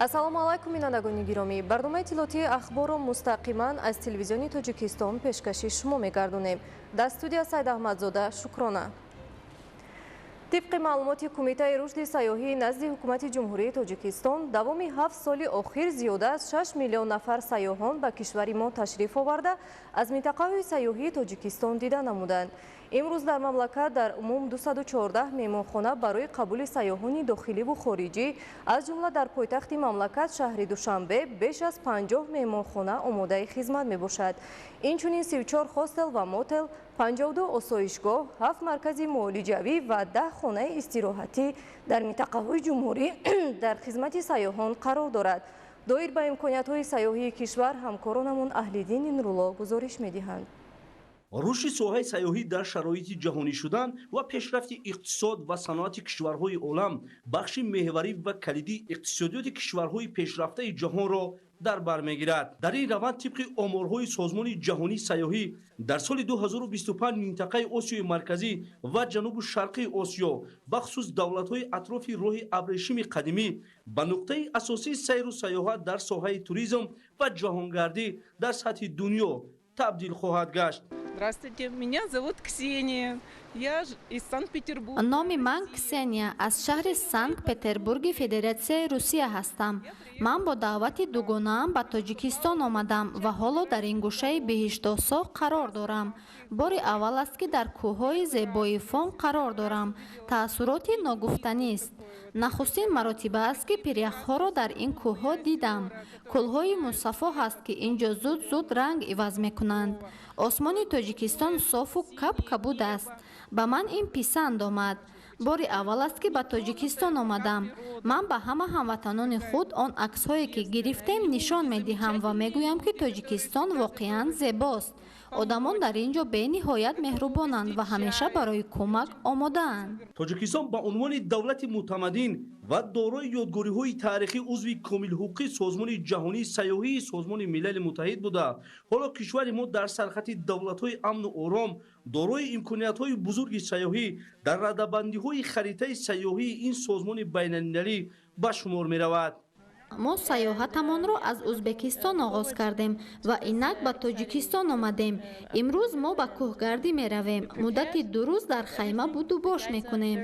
Ассалому алайкум, бинандагони гиромӣ. Барномаи иттилоотии Ахборро мустақиман аз Телевизиони Тоҷикистон пешкаши шумо мегардонем. Дар студия Сайдаҳмадзода Шукрона. Тибқи маълумоти Кумитаи рушди сайёҳии назди Ҳукумати Ҷумҳурии Тоҷикистон, давоми 7 соли охир зиёда аз 6 миллион нафар сайёҳон ба кишвари мо ташриф оварда, аз минтақаҳои сайёҳии Тоҷикистон дида намуданд. Имрӯз дар мамлакат дар умум 214 меҳмонхона барои қабули сайёҳони дохиливу хориҷӣ, аз ҷумла дар пойтахти мамлакат, шаҳри Душанбе, беш аз 50 меҳмонхона омодаи хизмат мебошад. Инчунин 34 хостел ва мотел, 52 осоишгоҳ, ҳафт маркази муолиҷавӣ ва 10 хонаи истироҳатӣ дар минтақаҳои ҷумҳурӣ дар хизмати сайёҳон қарор дорад. Доир ба имкониятҳои сайёҳии кишвар ҳамкоронамон Аҳлиддини Нурулло гузориш медиҳанд. Рушди соҳаи сайёҳӣ дар шароити ҷаҳонӣ шудан ва пешрафти иқтисод ва саноати кишварҳои олам бахши меҳварӣ ва калидии иқтисодиёти кишварҳои пешрафтаи ҷаҳонро дар бар мегирад. Дар ин раванд, тибқи оморҳои Созмони ҷаҳонии сайёҳӣ, дар соли 2025 минтақаи Осиёи Марказӣ ва Ҷанубу Шарқии Осиё, бахусус давлатҳои атрофи роҳи абрешими қадимӣ, ба нуқтаи асосии сайру сайёҳат дар соҳаи туризм ва ҷаҳонгардӣ дар сатҳи дунё табдил хоҳад гашт. Здравствуйте, меня зовут Ксения. Я из Санкт-Петербурга. Номи ман Ксения, аз шаҳри Санкт Петербурги Федератсияи Русия ҳастам. Ман бо даъвати дугонаам ба Тоҷикистон омадам ва ҳоло дар ин гӯшаи биҳиштосо қарор дорам. Бори аввал аст, ки дар кӯҳҳои зебои Фон қарор дорам. Таассуроти ногуфтанист. Нахустин маротиба аст, ки пиряхҳоро дар ин кӯҳҳо дидам. Кӯлҳои мусаффо ҳаст, ки ин ҷо зуд зуд ранг иваз мекунанд. Осмони Тоҷикистон софу каб кабуд аст. Ба ман ин писанд омад. Бори аввал аст, ки ба Тоҷикистон омадам. Ман ба ҳама ҳамватанони худ он аксҳое, ки гирифтем, нишон медиҳам ва мегӯям, ки Тоҷикистон воқеан зебост. Одамон дар ин ҷо бениҳоят меҳрубонанд ва ҳамеша барои кӯмак омодаанд. Тоҷикистон ба унвони давлати мутамаддин ва дорои ёдгориҳои таърихӣ узви комилҳуқуқи Созмони ҷаҳонии сайёҳии Созмони Милали Муттаҳид буда, ҳоло кишвари мо дар сархати давлатҳои амну ором, дорои имкониятҳои бузурги сайёҳӣ дар радабандиҳои харитаи сайёҳии ин созмони байналмилалӣ ба шумор меравад. Мо сайёҳатамонро аз Ӯзбекистон оғоз кардем ва инак ба Тоҷикистон омадем. Имрӯз мо ба кӯҳгардӣ меравем. Муддати 2 рӯз дар хайма будубош мекунем.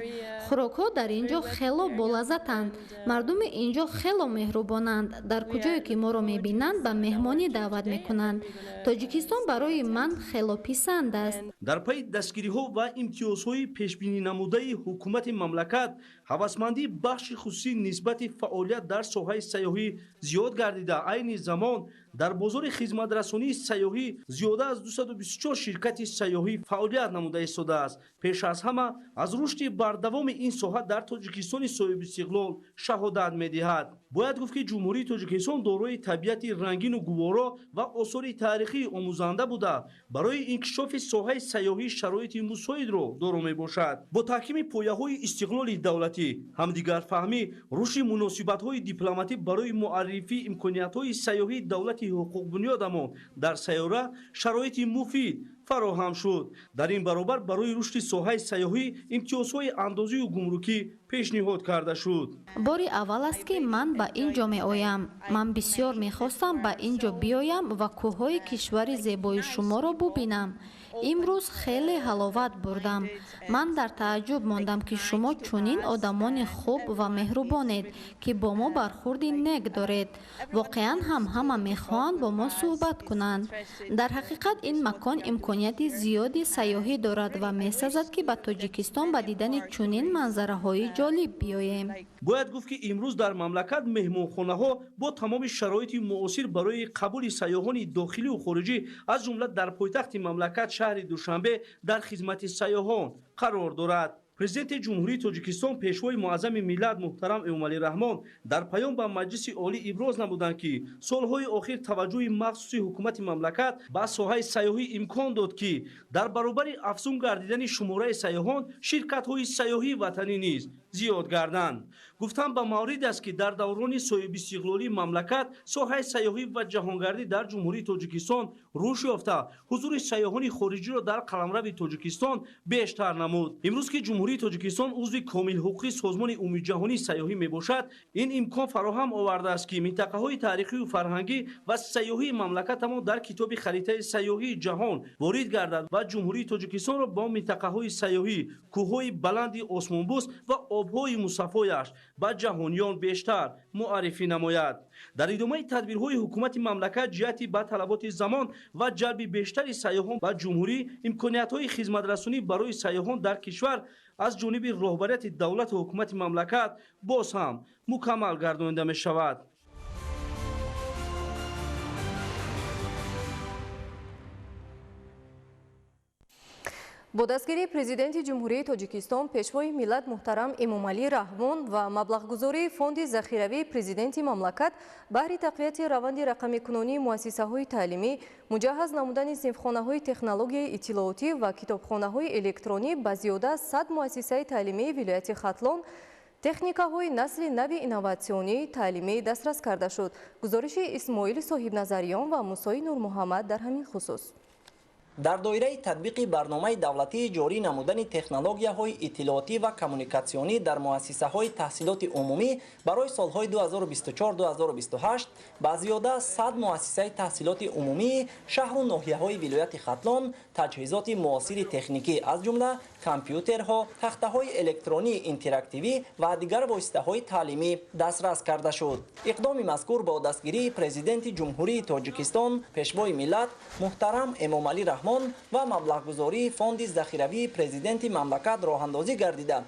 Хӯрокҳо дар ин ҷо хело болаззатанд. Мардуми ин ҷо хело меҳрубонанд. Дар куҷое ки моро мебинанд, ба меҳмонӣ даъват мекунанд. Тоҷикистон барои ман хело писанд аст. Дар пайи дастгириҳо ва имтиёзҳои пешбининамудаи ҳукумати мамлакат, ҳавасмандии бахши хусусӣ нисбати фаъолият дар соҳаи сайёҳӣ зиёд гардида, айни замон дар бозори хизматрасонии сайёҳӣ зиёда аз 224 ширкати сайёҳӣ фаъолият намуда истодааст. Пеш аз ҳама аз рушди бардавоми ин соҳа дар Тоҷикистони соҳибистиқлол шаҳодат медиҳад. Бояд гуфт, ки Ҷумҳурии Тоҷикистон дорои табиати рангину гуворо ва осори таърихии омӯзанда буда, барои инкишофи соҳаи сайёҳӣ шароити мусоидро доро мебошад. Бо таҳкими пояҳои истиқлоли давлатӣ, ҳамдигарфаҳмӣ, рушди муносибатҳои дипломатӣ барои муаррифии имкониятҳои сайёҳии давлати ҳуқуқбунёдамон дар сайёра шароити муфид фароҳам шуд. Дар ин баробар барои рушди соҳаи сайёҳӣ имтиёзҳои андозию гумрукӣ пешниҳод карда шуд. Бори аввал аст, ки ман ба ин ҷо меоям. Ман бисёр мехостам ба ин ҷо биёям ва кӯҳҳои кишвари зебои шуморо бубинам. Имрӯз хеле ҳаловат бурдам. Ман дар тааҷҷуб мондам, ки шумо чунин одамони хуб ва меҳрубонед, ки бо мо бархурди нек доред. Воқеан ҳам ҳама мехоҳанд бо мо суҳбат кунанд. Дар ҳақиқат, ин макон имконияти зиёди сайёҳӣ дорад ва месазад, ки ба Тоҷикистон ба дидани чунин манзараҳои ҷолиб биёем. Бояд гуфт, ки имрӯз дар мамлакат меҳмонхонаҳо бо тамоми шароити муосир барои қабули сайёҳони дохилию хориҷӣ, аз ҷумла дар пойтахти мамлакат, шаҳри Душанбе, дар хизмати сайёҳон қарор дорад. Президенти Ҷумҳурии Тоҷикистон, Пешвои муаззами миллат муҳтарам Эмомалӣ Раҳмон дар паём ба Маҷлиси Олӣ иброз намуданд, ки солҳои охир таваҷҷӯҳи махсуси ҳукумати мамлакат ба соҳаи сайёҳӣ имкон дод, ки дар баробари афзун гардидани шумораи сайёҳон ширкатҳои сайёҳии ватанӣ низ зиёд гарданд. Гуфтан ба маврид аст, ки дар даврони соҳибистиқлолии мамлакат соҳаи сайёҳӣ ва ҷаҳонгардӣ дар Ҷумҳурии Тоҷикистон рушд ёфта, ҳузури сайёҳони хориҷиро дар қаламрави Тоҷикистон бештар намуд. Имрӯз ки Ҷумҳурии Тоҷикистон узви комилҳуқуқии Созмони умумиҷаҳонии сайёҳӣ мебошад, ин имкон фароҳам овардааст, ки минтақаҳои таърихию фарҳангӣ ва сайёҳии мамлакатамон дар китоби харитаи сайёҳии ҷаҳон ворид гардад ва Ҷумҳурии Тоҷикистонро бо минтақаҳои сайёҳӣ, кӯҳҳои баланди осмонбӯс ва обҳои мусаффояш ба ҷаҳониён бештар муаррифӣ намояд. Дар идомаи тадбирҳои ҳукумати мамлакат ҷиҳати ба талаботи замон ва ҷалби бештари сайёҳон ба ҷумҳурӣ, имкониятҳои хизматрасонӣ барои сайёҳон дар кишвар аз ҷониби роҳбарияти давлату ҳукумати мамлакат боз ҳам мукаммал гардонида мешавад. Бо дастгирии Президенти Ҷумҳурии Тоҷикистон, Пешвои миллат муҳтарам Эмомалӣ Раҳмон ва маблағгузории Фонди захиравии Президенти мамлакат баҳри тақвияти раванди рақамикунонии муассисаҳои таълимӣ, муҷаҳҳаз намудани синфхонаҳои технологияи иттилоотӣ ва китобхонаҳои электронӣ ба зиёда аз 100 муассисаи таълимии вилояти Хатлон техникаҳои насли нави инноватсионии таълимӣ дастрас карда шуд. Гузориши Исмоили Соҳибназариён ва Мусои Нурмуҳаммад дар ҳамин хусус. Дар доираи татбиқи барномаи давлатии ҷорӣ намудани технологияҳои иттилоотӣ ва коммуникатсионӣ дар муассисаҳои таҳсилоти умумӣ барои солҳои 2024-2028 ба зиёда аз 100 муассисаи таҳсилоти умумии шаҳру ноҳияҳои вилояти Хатлон таҷҳизоти муосири техникӣ, аз ҷумла компютерҳо, тахтаҳои электронии интерактивӣ ва дигар воситаҳои таълимӣ дастрас карда шуд. Иқдоми мазкур бо дастгирии Президенти Ҷумҳурии Тоҷикистон, Пешвои миллат муҳтарам Эмомалӣ Раҳмон ва маблағгузории Фонди захиравии Президенти мамлакат роҳандозӣ гардида,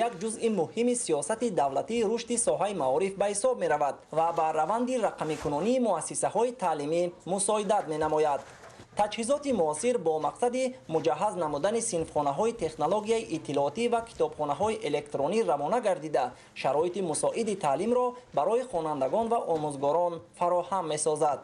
як ҷузъи муҳими сиёсати давлатии рушди соҳаи маориф ба ҳисоб меравад ва ба раванди рақамикунонии муассисаҳои таълимӣ мусоидат менамояд. Таҷҳизоти муосир бо мақсади муҷаҳҳаз намудани синфхонаҳои технологияи иттилоотӣ ва китобхонаҳои электронӣ равона гардида, шароити мусоиди таълимро барои хонандагон ва омӯзгорон фароҳам месозад.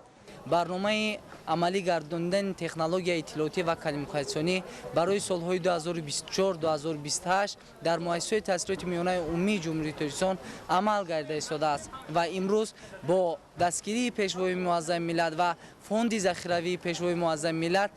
Барномаи амалӣ гардондани технологияи иттилоотӣ ва коммуникатсионӣ барои солҳои 2024-2028 дар муассисаҳои таҳсилоти миёнаи умумии Ҷумҳурии Тоҷикистон амал гардида истодааст ва имрӯз бо дастгирии Пешвои муаззами миллат ва Фонди захиравии Пешвои муаззами миллат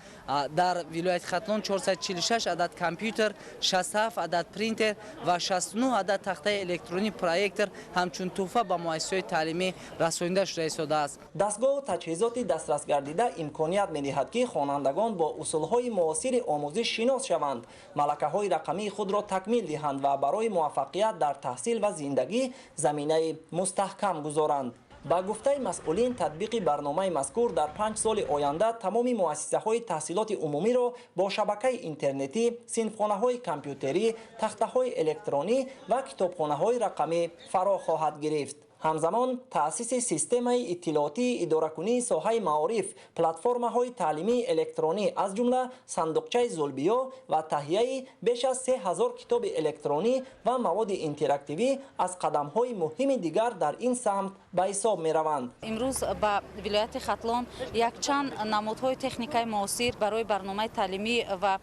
дар вилояти Хатлон 446 адад компютер, 67 адад принтер ва 69 адад тахтаи электронӣ проектор ҳамчун тӯҳфа ба муассисаҳои таълимӣ расонида шуда истодааст. Дастгоҳу таҷҳизоти дастрасгардида имконият медиҳад, ки хонандагон бо усулҳои муосири омӯзиш шинос шаванд, малакаҳои рақамии худро такмил диҳанд ва барои муваффақият дар таҳсил ва зиндагӣ заминаи мустаҳкам гузоранд. Ба гуфтаи масъулин, татбиқи барномаи мазкур дар 5 соли оянда тамоми муассисаҳои таҳсилоти умумиро бо шабакаи интернетӣ, синфхонаҳои компютерӣ, тахтаҳои электронӣ ва китобхонаҳои рақамӣ фаро хоҳад гирифт. Ҳамзамон таъсиси системаи иттилоотии идоракунии соҳаи маориф, платформаҳои таълимии электронӣ, аз ҷумла сандуқчаи Зулбиё ва таҳияи беш аз 3000 китоби электронӣ ва маводи интерактивӣ аз қадамҳои муҳими дигар дар ин самт ба ҳисоб мераванд. Имрӯз ба вилояти Хатлон якчанд намудҳои техникаи муосир барои барномаи таълимӣ ва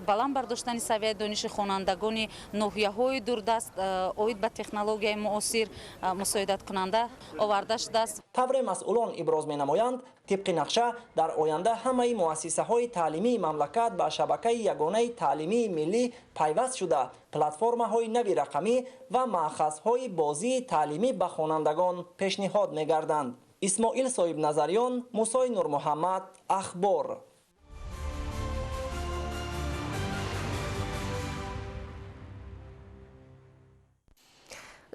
баланд бардоштани савияи дониши хонандагони ноҳияҳои дурдаст оид ба технологияи муосир мусоидаткунанда оварда шудааст. Тавре масъулон иброз менамоянд, тибқи нақша дар оянда ҳамаи муассисаҳои таълимии мамлакат ба шабакаи ягонаи таълимии миллӣ пайваст шуда, платформаҳои нави рақамӣ ва маъхазҳои бозии таълимӣ ба хонандагон пешниҳод мегарданд. Исмоил Соҳибназариён, Мусои Нурмуҳаммад, Ахбор.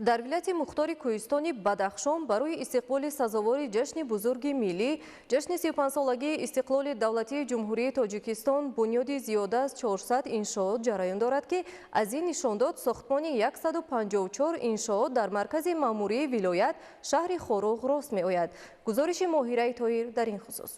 Дар вилояти мухтори кӯҳистони Бадахшон барои истиқболи сазовори ҷашни бузурги миллӣ, ҷашни 35-солагии истиқлоли давлатии Ҷумҳурии Тоҷикистон бунёди зиёда аз 400 иншоот ҷараён дорад, ки аз ин нишондод сохтмони 154 иншоот дар маркази маъмурии вилоят шаҳри Хоруғ рост меояд. Гузориши Моҳираи Тоҳир дар ин хусус.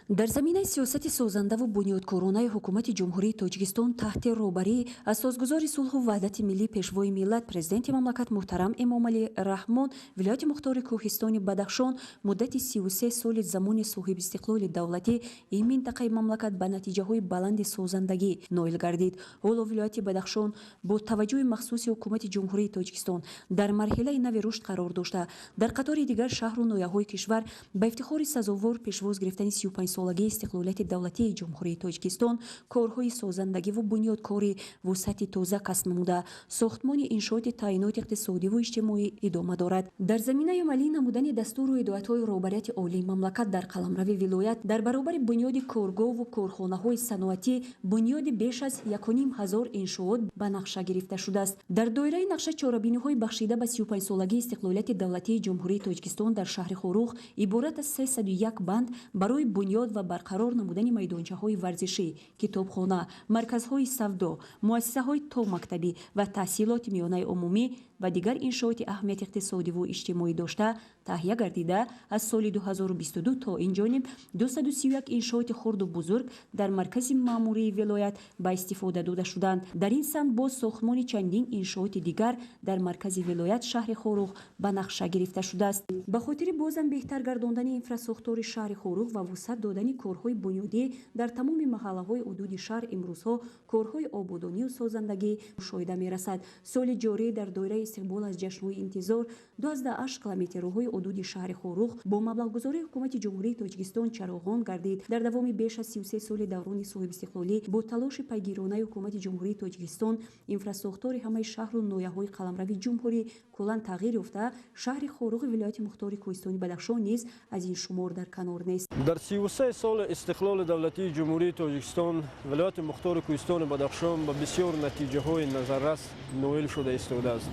Дар заминаи сиёсати созандаву бунёдкоронаи ҳукумати Ҷумҳурии Тоҷикистон таҳти роҳбарии асосгузори сулҳу ваҳдати миллӣ, Пешвои миллат, Президенти мамлакат муҳтарам Эмомалӣ Раҳмон, вилояти мухтори Кӯҳистони Бадахшон муддати 33 соли замони соҳибистиқлоли давлатӣ ин минтақаи мамлакат ба натиҷаҳои баланди созандагӣ ноил гардид. Ҳоло вилояти Бадахшон бо таваҷҷӯҳи махсуси ҳукумати Ҷумҳурии Тоҷикистон дар марҳилаи нави рушд қарор дошта, дар қатори дигар шаҳру ноҳияҳои кишвар ба ифтихори сазовор пешвоз гирифтани 35-солагии истиқлолияти давлатии Ҷумҳурии Тоҷикистон корҳои созандагиву бунёдкорӣ вусъати тоза касб намуда, сохтмони иншооти таъиноти иқтисодиву иҷтимоӣ идома дорад. Дар заминаи амалӣ намудани дастуру ҳидоятҳои роҳбарияти олии мамлакат дар қаламрави вилоят дар баробари бунёди коргоҳву корхонаҳои саноатӣ бунёди беш аз 1500 иншоот ба нақша гирифта шудааст. Дар доираи нақша чорабиниҳои бахшида ба 35-солагии истиқлолияти давлатии Ҷумҳурии Тоҷикистон дар шаҳри Хоруғ иборат аз 301 банд барои бунёд ва барқарор намудани майдончаҳои варзишӣ, китобхона, марказҳои савдо, муассисаҳои томактабӣ ва таҳсилоти миёнаи умумӣ ва дигар иншооти аҳамияти иқтисодиву иҷтимоӣ дошта таҳия гардида, аз соли 2022 то ин ҷониб 231 иншооти хурду бузург дар маркази маъмурии вилоят ба истифода дода шуданд. Дар ин самт боз сохтмони чандин иншооти дигар дар маркази вилоят шаҳри Хоруғ ба нақша гирифта шудааст. Ба хотири бозам беҳтар гардондани инфрасохтори шаҳри Хоруғ ва вусъат додани корҳои бунёдӣ дар тамоми маҳаллаҳои ҳудуди шаҳр имрӯзҳо корҳои ободонию созандагӣ мушоҳида мерасад. Соли ҷорӣ дар доираи истиқбол аз ҷашнҳои интизор 28 километр роҳҳои ҳудуди шаҳри Хоруғ бо маблағгузории ҳукумати Ҷумҳурии Тоҷикистон чароғон гардид. Дар давоми беш аз 33 соли даврони соҳибистиқлолӣ бо талоши пайгиронаи ҳукумати Ҷумҳурии Тоҷикистон инфрасохтори ҳамаи шаҳру ноҳияҳои қаламрави ҷумҳурӣ куллан тағйир ёфта, шаҳри Хоруғи вилояти мухтори Кӯҳистони Бадахшон низ аз ин шумор дар канор нест. Дар 33 соли истиқлоли давлатии Ҷумҳурии Тоҷикистон вилояти мухтори Кӯҳистони Бадахшон ба бисёр натиҷаҳои назаррас ноил шуда истодааст.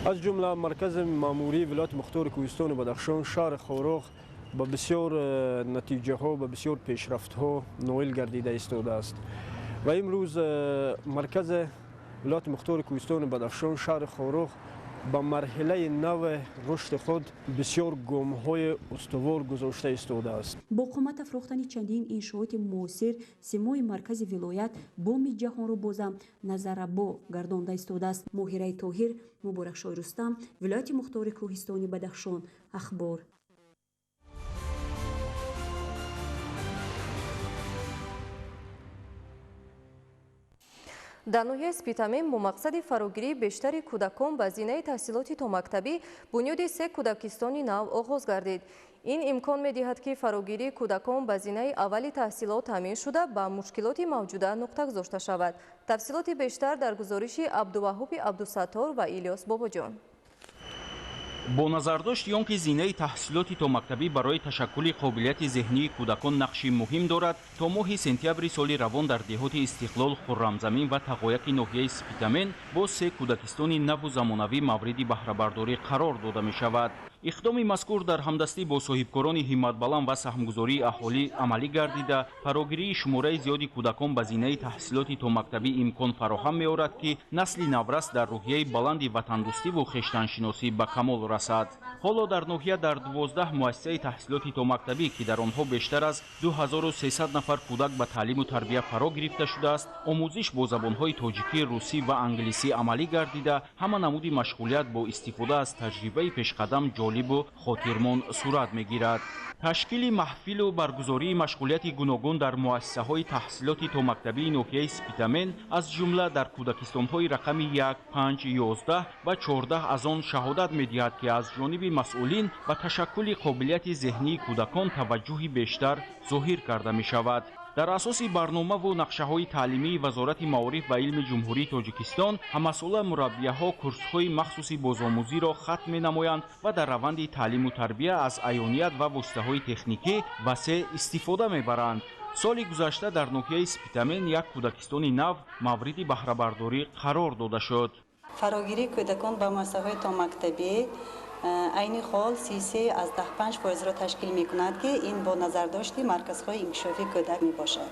Аз ҷумла маркази маъмурии вилояти мухтори Кӯҳистони Бадахшон шаҳри Хоруғ ба бисёр натиҷаҳо, ба бисёр пешрафтҳо ноил гардида истодааст. Ва имрӯз маркази вилояти мухтори Кӯҳистони Бадахшон шаҳри Хоруғ ба марҳилаи нави рушди худ бисёр гомҳои устувор гузошта истодааст. Бо қомат афрохтани чандин иншооти муосир симои маркази вилоят боми ҷаҳонро бозам назаррабо гардонда истодааст. Моҳираи Тоҳир, Муборакшоҳи Рустам, вилояти мухтори Кӯҳистони Бадахшон, Ахбор. Дар ноҳияи Спитамен бо мақсади фарогирии бештари кӯдакон ба зинаи таҳсилоти томактабӣ бунёди 3 кӯдакистони нав оғоз гардид. Ин имкон медиҳад, ки фарогирии кӯдакон ба зинаи аввали таҳсилот таъмин шуда, ба мушкилоти мавҷуда нуқта гузошта шавад. Тафсилоти бештар дар гузориши Абдуваҳҳоби Абдусаттор ва Илёс Бобоҷон. Бо назардошти он ки зинаи таҳсилоти томактабӣ барои ташаккули қобилияти зеҳнии кӯдакон нақши муҳим дорад, то моҳи сентябри соли равон дар деҳоти Истиқлол, Хуррамзамин ва Тағояки ноҳияи Спитамен бо 3 кӯдакистони наву замонавӣ мавриди баҳрабардорӣ қарор дода мешавад. Иқдоми мазкур дар ҳамдастӣ бо соҳибкорони ҳимматбаланд ва саҳмгузории аҳолӣ амалӣ гардида, фарогирии шумораи зиёди кӯдакон ба зинаи таҳсилоти томактабӣ имкон фароҳам меорад, ки насли наврас дар рӯҳияи баланди ватандӯстиву хештаншиносӣ ба камол расад. Ҳоло дар ноҳия дар 12 муассисаи таҳсилоти томактабӣ, ки дар онҳо бештар аз 2300 нафар кӯдак ба таълиму тарбия фаро гирифта шудааст, омӯзиш бо забонҳои тоҷикӣ, русӣ ва англисӣ амалӣ гардида, ҳама намуди машғулият бо истифода аз таҷрибаи пешқадам ҷолибу хотирмон сурат мегирад. Ташкили маҳфилу баргузории машғулияти гуногун дар муассисаҳои таҳсилоти томактабии ноҳияи Спитамен, аз ҷумла дар кӯдакистонҳои рақами 1, 5, 11 ва 14 аз он шаҳодат медиҳад, ки аз ҷониби масъулин ба ташаккули қобилияти зеҳнии кӯдакон таваҷҷӯҳи бештар зоҳир карда мешавад. Дар асоси барномаву нақшаҳои таълимии Вазорати маориф ва илми Ҷумҳурии Тоҷикистон ҳамасола мураббияҳо курсҳои махсуси бозомӯзиро хатм менамоянд ва дар раванди таълиму тарбия аз аёният ва воситаҳои техникӣ васеъ истифода мебаранд. Соли гузашта дар ноҳияи Спитамен як кӯдакистони нав мавриди баҳрабардорӣ қарор дода шуд. Фарогирии кӯдакон ба муассисаҳои томактабӣ айни ҳол 33,5%-ро ташкил мекунад, ки ин бо назардошти марказҳои инкишофи кӯдак мебошад.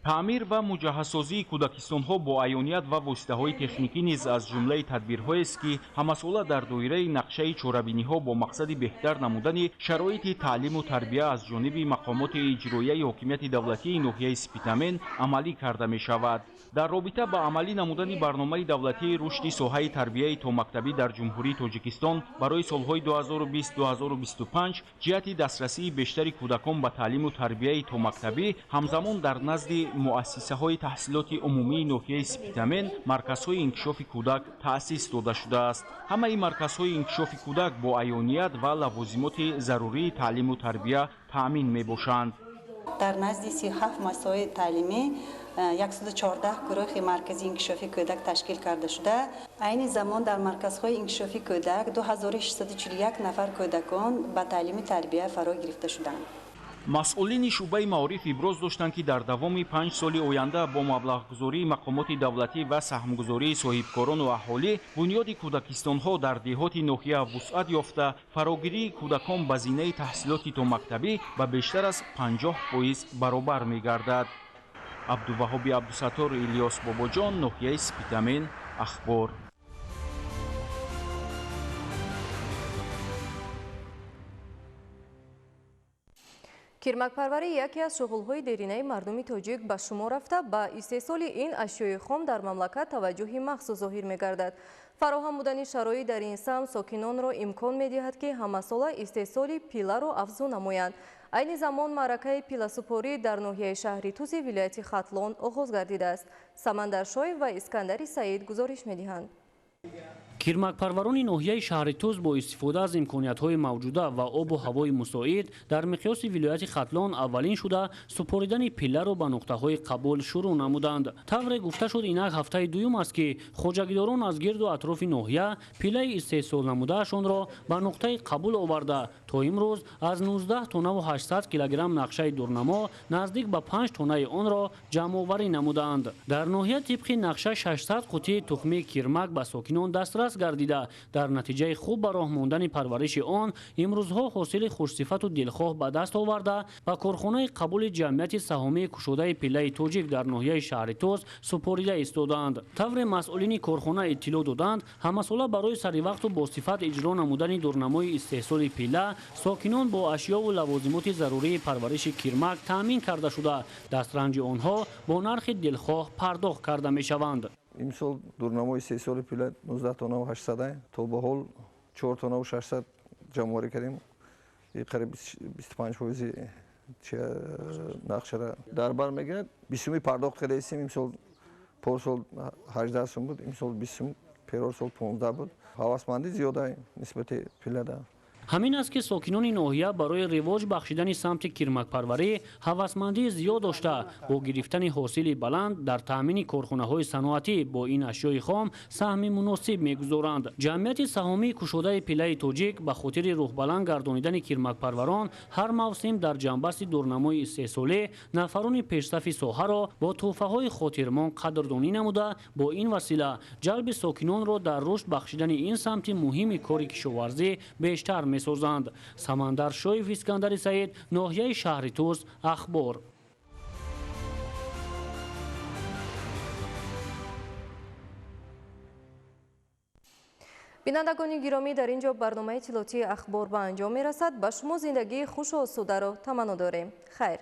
Таъмир ва муҷаҳҳазсозии кӯдакистонҳо бо аёният ва воситаҳои техникӣ низ аз ҷумлаи тадбирҳоест, ки ҳамасола дар доираи нақшаи чорабиниҳо бо мақсади беҳтар намудани шароити таълиму тарбия аз ҷониби мақомоти иҷроияи ҳокимияти давлатии ноҳияи Спитамен амалӣ карда мешавад. Дар робита ба амалӣ намудани барномаи давлатии рушди соҳаи тарбияи томактабӣ дар Ҷумҳурии Тоҷикистон барои солҳои 2020-2025 ҷиҳати дастрасии бештари кӯдакон ба таълиму тарбияи томактабӣ, ҳамзамон дар назди муассисаҳои таҳсилоти умумии ноҳияи Спитамен марказҳои инкишофи кӯдак таъсис дода шудааст. Ҳамаи марказҳои инкишофи кӯдак бо аёният ва лавозимоти зарурии таълиму тарбия таъмин мебошанд. Дар назди 37 муассисаҳои таълимӣ 114 гурӯҳи маркази инкишофи кӯдак ташкил карда шуда, айни замон дар марказҳои инкишофи кӯдак 2641 нафар кӯдакон ба таълими тарбия фаро гирифта шуданд. Масъулини шӯъбаи маориф иброз доштанд, ки дар давоми 5 соли оянда бо маблағгузории мақомоти давлатӣ ва саҳмгузории соҳибкорону аҳолӣ бунёди кӯдакистонҳо дар деҳоти ноҳия вусъат ёфта, фарогирии кӯдакон ба зинаи таҳсилоти томактабӣ ба бештар аз 50% баробар мегардад. Абдуваҳоби Абдусаттор, Илёс Бобоҷон, ноҳияи Спитамен, Ахбор. Кирмакпарварӣ яке аз шуғлҳои деринаи мардуми тоҷик ба шумор рафта, ба истеҳсоли ин ашёи хом дар мамлакат таваҷҷӯҳи махсус зоҳир мегардад. Фароҳам будани шароит дар ин самт сокинонро имкон медиҳад, ки ҳамасола истеҳсоли пиларо афзун намоянд. Айни замон маъракаи пиласупорӣ дар ноҳияи шаҳри Тузи вилояти Хатлон оғоз гардидааст. Самандар Шоев ва Искандари Саид гузориш медиҳанд. Кирмакпарварони ноҳияи шаҳри Туз бо истифода аз имкониятҳои мавҷуда ва обу ҳавои мусоид дар миқёси вилояти Хатлон аввалин шуда супоридани пилларо ба нуқтаҳои қабул шурӯъ намуданд. Тавре гуфта шуд, инак ҳафтаи дуюм аст, ки хоҷагидорон аз гирду атрофи ноҳия пиллаи истеҳсол намудаашонро ба нуқтаи қабул оварда, то имрӯз аз 19 тоннаву 800 килограмм нақшаи дурнамо наздик ба 5 тоннаи онро ҷамъоварӣ намудаанд. Дар ноҳия тибқи нақша 600 қутии тухмии кирмак ба сокинон дастрас гардида, дар натиҷаи хуб ба роҳ мондани парвариши он имрӯзҳо ҳосили хушсифату дилхоҳ ба даст оварда, ба корхонаи қабули ҷамъияти саҳомии кушодаи пиллаи тоҷик дар ноҳияи шаҳри Туз супорида истодаанд. Тавре масъулини корхона иттилоъ доданд, ҳамасола барои саривақту босифат иҷро намудани дурнамои истеҳсоли пилла сокинон бо ашёву лавозимоти зарурии парвариши кирмак таъмин карда шуда, дастранҷи онҳо бо нархи дилхоҳ пардохт карда мешаванд. Имсол дурнамои истеҳсоли пилла 19 тоннаву 800, то ба ҳол 4 тоннаву 600 ҷамъоварӣ кардем. Қариб 25% нақшара дар бар мегирад. 20 сумӣ пардохт кардаистем. Имсол порсол 18 сум буд, имсол 20 сум, перорсол 15 буд. Ҳавасмандӣ зиёда нисбати пиллада. Ҳамин аст, ки сокинони ноҳия барои ривоҷ бахшидани самти кирмакпарварӣ ҳавасмандии зиёд дошта, бо гирифтани ҳосили баланд дар таъмини корхонаҳои саноатӣ бо ин ашёи хом саҳми муносиб мегузоранд. Ҷамъияти саҳомии кушодаи пиллаи тоҷик ба хотири рӯҳбаланд гардонидани кирмакпарварон ҳар мавсим дар ҷанбасти дурнамои истеҳсолӣ нафарони пешсафи соҳаро бо тӯҳфаҳои хотирмон қадрдонӣ намуда, бо ин васила ҷалби сокинонро дар рушд бахшидани ин самти муҳими кори кишоварзӣ бештар месозанд. Самандар Шоев, Искандари Саид, ноҳияи шаҳри Туз, Ахбор. Бинандагони гиромӣ, дар ин ҷо барномаи иттилоотии Ахбор ба анҷом мерасад. Ба шумо зиндагии хушу осударо таманно дорем. Хайр.